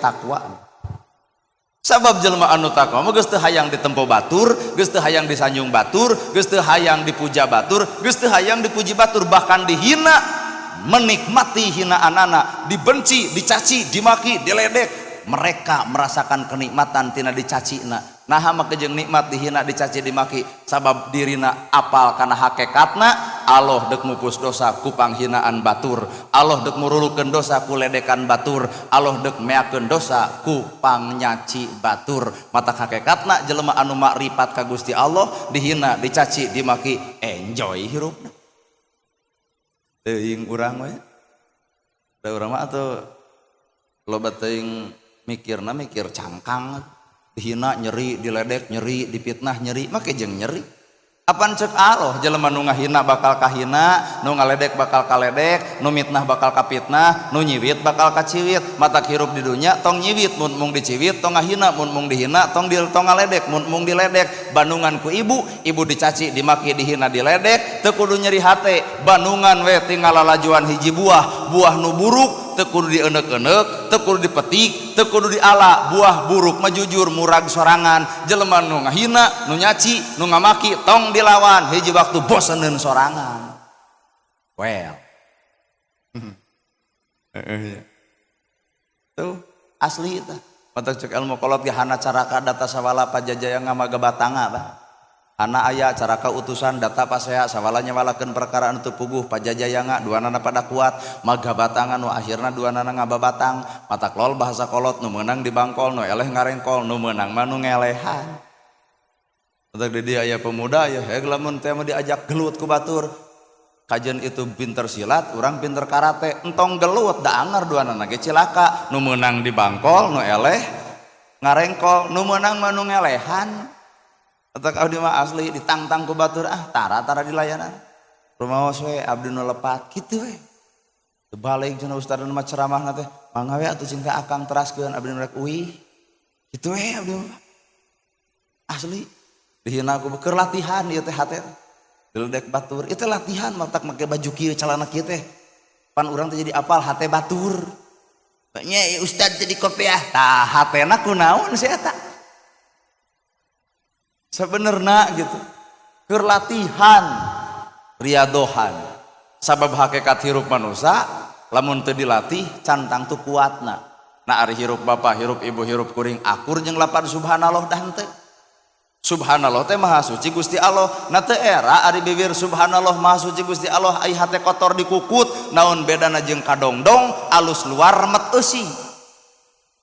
takwa. Sabab jelema anu takwa mah geus teu hayang ditempo batur, geus teu hayang disanjung batur, geus teu hayang dipuja batur, geus teu hayang dipuji batur, bahkan dihina menikmati hinaanana, dibenci, dicaci, dimaki, diledek, mereka merasakan kenikmatan tina dicacina. Nah, make jeung nikmat dihina, dicaci, dimaki, sabab dirina apal kana hakikatna. Allah dek mupus dosa ku panghinaan batur, Allah dek murulukeun dosa ku ledekan batur, Allah dek meakeun dosa ku pangnyaci batur. Mata hakikatna jelema anu makrifat ka Gusti Allah dihina, dicaci, dimaki, enjoy hirupna. Teuing urang we da, urang mah atuh loba teuing mikirna, mikir cangkang. Dihina nyeri, diledek nyeri, dipitnah nyeri, make jeung nyeri. Apan cek Allah, jelema nu ngahina bakal kahina, nu ngaledek bakal kaledek, nu mitnah bakal kapitnah, nu nyiwit bakal kaciwit. Mata hirup di dunya tong nyiwit mun mung diciwit, tong ngahina mun mung dihina, tong di tong ngaledek mun mung diledek. Bandungan ku ibu, ibu dicaci, dimaki, dihina, diledek, teu kudu nyeri hate. Bandungan we tinggal lalajuan hiji buah, buah nu buruk teu kudu dieneuk-eneuk, teu kudu dipetik, teu kudu diala. Buah buruk mah jujur murag sorangan. Jelema nu ngahina, nu nyaci, nu ngamaki, tong dilawan, hiji waktu boseneun sorangan. Well, tuh asli itu. Mata cek ilmu kolot ge, hana caraka data sawala pajajaya ngamaga batanga, bah. Hana aya caraka utusan data pasea sawala nyawalakeun perkara anu teu puguh pajajayanga, duanana pada kuat maga batangan, nu akhirna duanana ngababatang. Matak lol bahasa kolot, nu meunang dibangkol, nu eleh ngarengkol, nu meunang mah nu ngelehan. Matak di dieu aya pemuda ya, heg lamun teh mah diajak gelut ku batur, kajen itu pinter silat, urang pinter karate, entong gelut, da anger duanana ge cilaka. Nu meunang dibangkol, nu eleh ngarengkol, nu meunang mah nu ngelehan. Matak abdi mah asli ditangtang ku batur, ah, tara tara dilayanan, rumaos we abdi nu lepat kitu we. Teu balik cenah ustad mah ceramahna teh, mangga we atuh cing akang teraskeun, abdi nu rek uih kitu we. Abdi mah asli dihina ku keur latihan ieu teh, hate diledek batur itu latihan. Matak make baju kieu, celana kieu teh pan urang teh jadi apal hate batur nya. Ustad jadi kopiah tah hatena kunaon sih eta sebenarnya gitu, keur latihan riadohan. Sabab hakikat hirup manusia lamun teu dilatih can tangtu kuatna. Nah, ari hirup bapak, hirup ibu, hirup kuring akur jeung lapan subhanallah dah henteu? Subhanallah teh maha suci Gusti Allah. Nah, teu era ari bibir subhanallah, maha suci Gusti Allah, ai hate kotor dikukut, naon bedana jeung kadongdong alus luar remet eusi?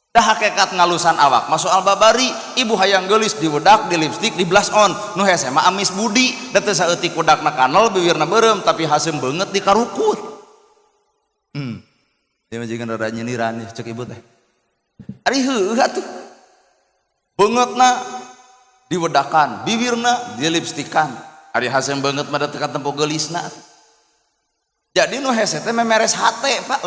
Dah hakikat ngalusan awak masuk al babari. Ibu hayang geulis, diwedak, di lipstik, di blush on, nu hese mah amis budi da teu saeutik wedakna kanol, bibirna beureum, tapi haseum beungeut dikarukut. Dia mah jeung rada nyindiran cek ibu teh. Ari heueuh atuh, beungeutna diwedakan, bibirna dilipstikan, ari haseum beungeut mah teu katempo geulisna. Jadi nu hese teh memeres hate, Pak.